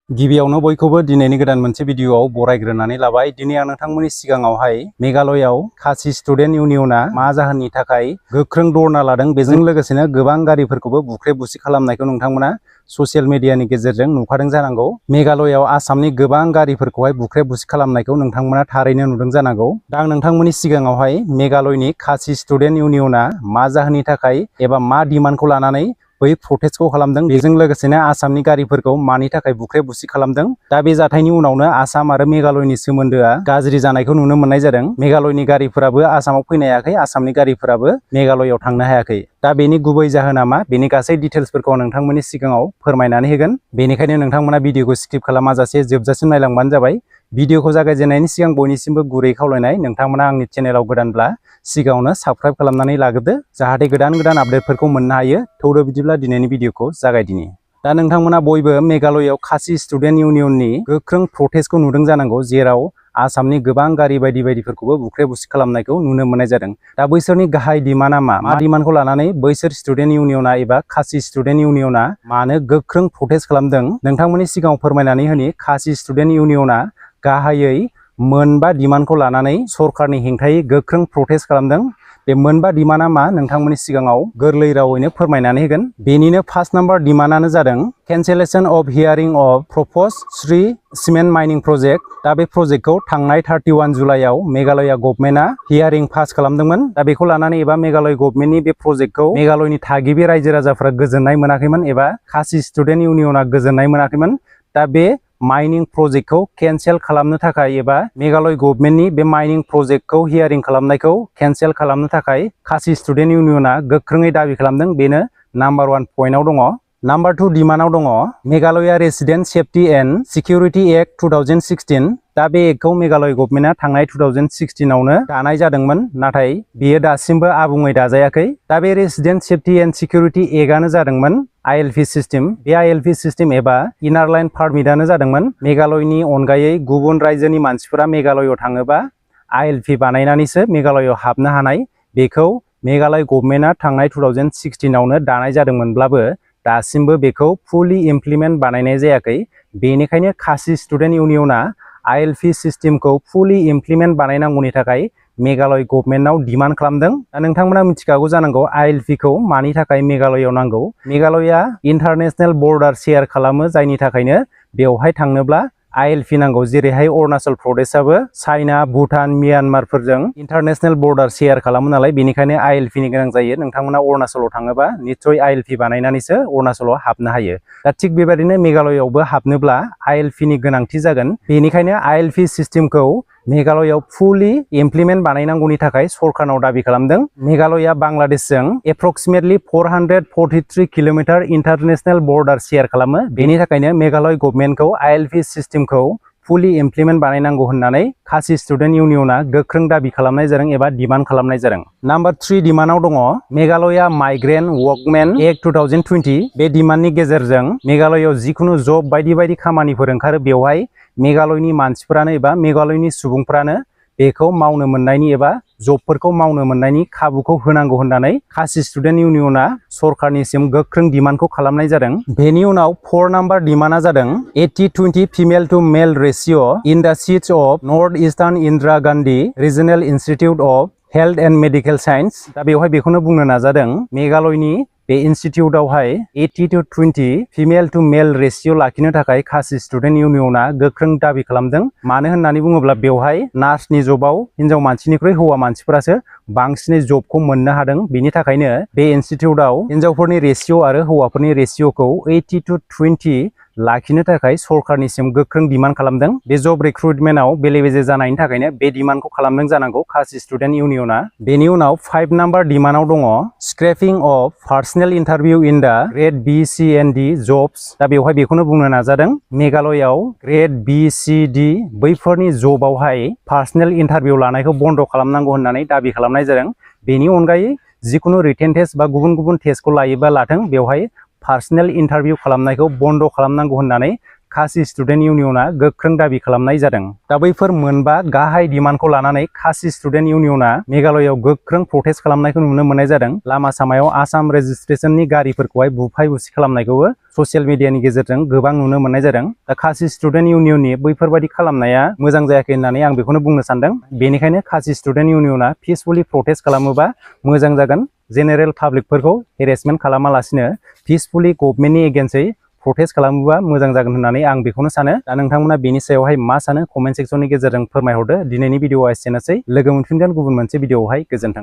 गिबियावनो बयखौबो दिनैनि गोदान मोनसे भिडियोआव बरायग्रोनानै लाबाय। दिनै आं नोंथांमोननि सिगाङावहाय मेघालयआव खासि स्टुडेन्ट इउनियना मा जाहोननि थाखाय गोख्रों धरना लादों, बेजों लोगोसेनो गोबां गारिफोरखौबो बुख्रे बुसि खालामनायखौ नोंथांमोना ससियेल मिडियानि गेजेरजों नुखादों जानांगौ। मेघालयआव आसामनि गोबां गारिफोरखौहाय बुख्रे बुसि खालामनायखौ नोंथांमोना थारैनो नुदों जानांगौ। दा आं नोंथांमोननि सिगाङावहाय मेघालयनि खासि स्टुडेन्ट इउनियना मा जाहोननि थाखाय एबा मा डिमान्डखौ लानानै बै प्रटेस्टखौ खालामदों, बेजों लोगोसेनो आसामनि गारिफोरखौ मानि थाखाय बुख्रे बुसि खालामदों। दा बे जाथायनि उनावनो आसाम आरो मेघालयनि सोमोन्दोआ गाज्रि जानायखौ नुनो मोननाय जादों। मेघालयनि गारिफोराबो आसामाव फैनो हायाखै, आसामनि गारिफोराबो मेघालयआव थांनो हायाखै। दा बेनि गुबै जाहोना मा, बेनि गासै डिटेल्सफोरखौ आं नोंथांमोननि सिगाङाव फोरमायनानै होगोन। बेनिखायनो नोंथांमोना भिडियोखौ स्किप खालामाजासे जोबजासिम नायलांबानो जाबाय। भिडियोखौ जागायजेननायनि सिगां बयनिसिमबो गुरै खावलायनाय, नोंथांमोना आंनि चेनेलाव गोदानब्ला सिगाङावनो साबस्क्राइब खालामनानै लाग्रोदो, जाहाथे गोदान गोदान आपडेटफोरखौ मोननो हायो। थौदो बिदिब्ला दिनैनि भिडियोखौ जागायदिनि। दा नोंथांमोना बयबो मेघालयआव खासि स्टुडेन्ट इउनियननि गोख्रों प्रटेस्टखौ नुदों जानांगौ, जेराव आसामनि गोबां गारि बायदि बायदिफोरखौबो बुख्रे बुसि खालामनायखौ नुनो मोननाय जादों। दा बैसोरनि गाहाय डिमान्डआ मा डिमान्डखौ लानानै बैसोर स्टुडेन्ट इउनियना एबा खासि स्टुडेन्ट इउनियना मानो गोख्रों प्रटेस्ट खालामदों, नोंथांमोननि सिगाङाव फोरमायनानै होनि। खासि स्टुडेन्ट इउनियना गाहायै मोनबा डिमान्डखौ लानानै सरकारनि हेंथायै गोख्रों प्रटेस्ट खालामदों। बे मोनबा डिमान्डआ मा, नोंथांमोननि सिगाङाव गोरलै रावैनो फोरमायनानै होगोन। बेनिनो फार्स्ट नाम्बार डिमान्डआनो जादों cancellation of hearing of propose Shri cement mining project. दा बे प्रजेक्टखौ थांनाय 31 जुलाइआव मेघालया गभर्नमेन्टआ हियारिं पास खालामदोंमोन। दा बेखौ लानानै एबा मेघालय गभर्नमेन्टनि बे प्रजेक्टखौ मेघालयनि थागिबि रायजो राजाफोरा गोजोननाय मोनाखैमोन एबा खासि स्टुडेन्ट इउनियना गोजोननाय मोनाखैमोन। दा बे माइनिं प्रजेक्टखौ केन्सेल खालामनो थाखाय एबा मेघालय गभर्नमेन्टनि बे माइनिं प्रजेक्टखौ हियारिं खालामनायखौ केन्सेल खालामनो थाखाय खासि स्टुडेन्ट इउनियना गोख्रोङै दाबि खालामदों। बेनो नाम्बार 1 पइन्टआव दङ। नाम्बार 2 डिमान्डआव दङ Meghalaya resident safety and security act 2016। दा बे एक्टखौ मेघालय गभर्नमेन्टआ थांनाय 2016आवनो दानाय जादोंमोन, नाथाय बेयो दासिमबो आबुङै दाजायाखै। दा बे रेसिडेन्ट सेफ्टि एन्ड सिकिउरिटि एक्टआनो जादोंमोन ILP सिस्टेम। बे ILP सिस्टेम एबा इनार लाइन पारमिटआनो जादोंमोन मेघालयनि अनगायै गुबुन रायजोनि मानसिफोरा मेघालयआव थाङोबा ILP बानायनानैसो मेघालयआव हाबनो हानाय। बेखौ मेघालय गभर्नमेन्टआ थांनाय 2016आवनो दानाय जादोंमोनब्लाबो दासिमबो बेखौ फुलि इमप्लिमेन्ट बानायनाय जायाखै। बेनिखायनो खासि स्टुडेन्ट इउनियना ILP सिस्टेमखौ फुलि इमप्लिमेन्ट बानायनांगौनि थाखाय मेघालय गभर्नमेन्टआव डिमान्ड खालामदों। दा नोंथांमोना मिथिखागौ जानांगौ ILPखौ मानि थाखाय मेघालयआव नांगौ। मेघालया इन्टारनेशनेल बर्डार शेयार खालामो, जायनि थाखायनो बेवहाय थांनोब्ला ILP नांगौ। जेरैहाय अरुणाचल प्रदेशआबो चाइना, भुटान, म्यानमारफोरजों इन्टारनेशनेल बर्डार शेयार खालामो नालाय, बेनिखायनो ILPनि गोनां जायो। नोंथांमोना अरुणाचलाव थाङोबा निस्सय ILP बानायनानैसो अरुणाचलाव हाबनो हायो। दा थिग बेबायदिनो मेघालयआवबो हाबनोब्ला ILPनि गोनांथि जागोन। बेनिखायनो ILP सिस्टेमखौ मेघालयआव फुलि इमप्लिमेन्ट बानायनांगौनि थाखाय सरकारनाव दाबि खालामदों। मेघालया बांलादेशजों approximately 443 kilometre international border share खालामो। बेनि थाखायनो मेघालय गभर्नमेन्टखौ ILP सिस्टेमखौ फुलि इमप्लिमेन्ट बानायनांगौ होननानै खासि स्टुडेन्ट इउनियना गोख्रों दाबि खालामनाय जादों एबा डिमान्ड खालामनाय जादों। नाम्बार 3 डिमान्डआव दङ मेघालया माइग्रेन्ट वर्कमेन एक्ट 2020। बे डिमान्डनि गेजेरजों मेघालयआव जिखुनु जब बायदि बायदि खामानिफोर ओंखारो, बेवहाय मेघालयनि मानसिफोरानो एबा मेघालयनि सुबुंफ्रानो बेखौ मावनो मोननायनि एबा जबफोरखौ मावनो मोननायनि खाबुखौ होनांगौ होननानै खासि स्टुडेन्ट इउनियना सरकारनिसिम गोख्रों डिमान्डखौ खालामनाय जादों। बेनि उनाव 4 नाम्बार डिमान्डआ जादों 80-20 female two mail ratio' in the seats of north eastern Indira Gandhi regional institute of health and medical science. दा बेवहाय बेखौनो बुंनो नाजादों मेघालयनि बे इन्स्टिट्युटआवहाय 80-20 फिमेल टु मेल रेशिय' लाखिनो थाखाय खासि स्टुडेन्ट इउनियना गोख्रों दाबि खालामदों। मानो होननानै बुङोब्ला बेवहाय नार्सनि जबाव हिनजाव मानसिनिख्रुइ हौवा मानसिफोरासो बांसिनै जबखौ मोननो हादों। बेनि थाखायनो बे इन्स्टिट्युटआव हिनजावफोरनि रेशिय' आरो हौवाफोरनि रेशिय'खौ 80-20 लाखिनो थाखाय सरकारनिसिम गोख्रों डिमान्ड खालामदों। बे जब रिक्रुटमेन्टआव बेले बेजे जानायनि थाखायनो बे डिमान्डखौ खालामदों जानांगौ खासि स्टुडेन्ट इउनियना। बेनि उनाव 5 नाम्बार डिमान्डआव दङ scrapping of personal interview in the grade B-C-N-D jobs. दा बेवहाय बेखौनो बुंनो नाजादों मेघालयआव ग्रेड B-C-D बैफोरनि जबावहाय पार्सनेल इन्टारभिउ लानायखौ बन्द' खालामनांगौ होननानै दाबि खालामनाय जादों। बेनि अनगायै जिखुनु रिटेन टेस्ट बा गुबुन गुबुन टेस्टखौ लायोबा लाथों, बेवहाय पार्सनेल इन्टारभिउ खालामनायखौ बन्द' खालामनांगौ होननानै खासि स्टुडेन्ट इउनियना गोख्रों दाबि खालामनाय जादों। दा बैफोर मोनबा गाहाय डिमान्डखौ लानानै खासि स्टुडेन्ट इउनियना मेघालयआव गोख्रों प्रटेस्ट खालामनायखौ नुनो मोननाय जादों। लामा सामायाव आसाम रेजिस्ट्रेशननि गारिफोरखौहाय बुफाय बुसि खालामनायखौबो ससियेल मिडियानि गेजेरजों गोबां नुनो मोननाय जादों। दा खासि स्टुडेन्ट इउनियननि बैफोरबायदि खालामनाया मोजां जायाखै होननानै आं बेखौनो बुंनो सानदों। बेनिखायनो खासि स्टुडेन्ट इउनियना पिसफुलि प्रटेस्ट खालामोबा मोजां जागोन। जेनेरेल पाब्लिकफोरखौ हेरेसमेन्ट खालामालासिनो पिसफुलि गभर्नमेन्टनि एगेन्स्टै प्रटेस्ट खालामोबा मोजां जागोन होननानै आं बेखौनो सानो। दा नोंथांमोना बेनि सायावहाय मा सानो कमेन्ट सेक्सननि गेजेरजों फोरमायहरदो। दिनैनि भिडिअआ एसेनोसै। लोगो मोनफिनगोन गुबुन मोनसे भिडिअआवहाय। गोजोन्थों।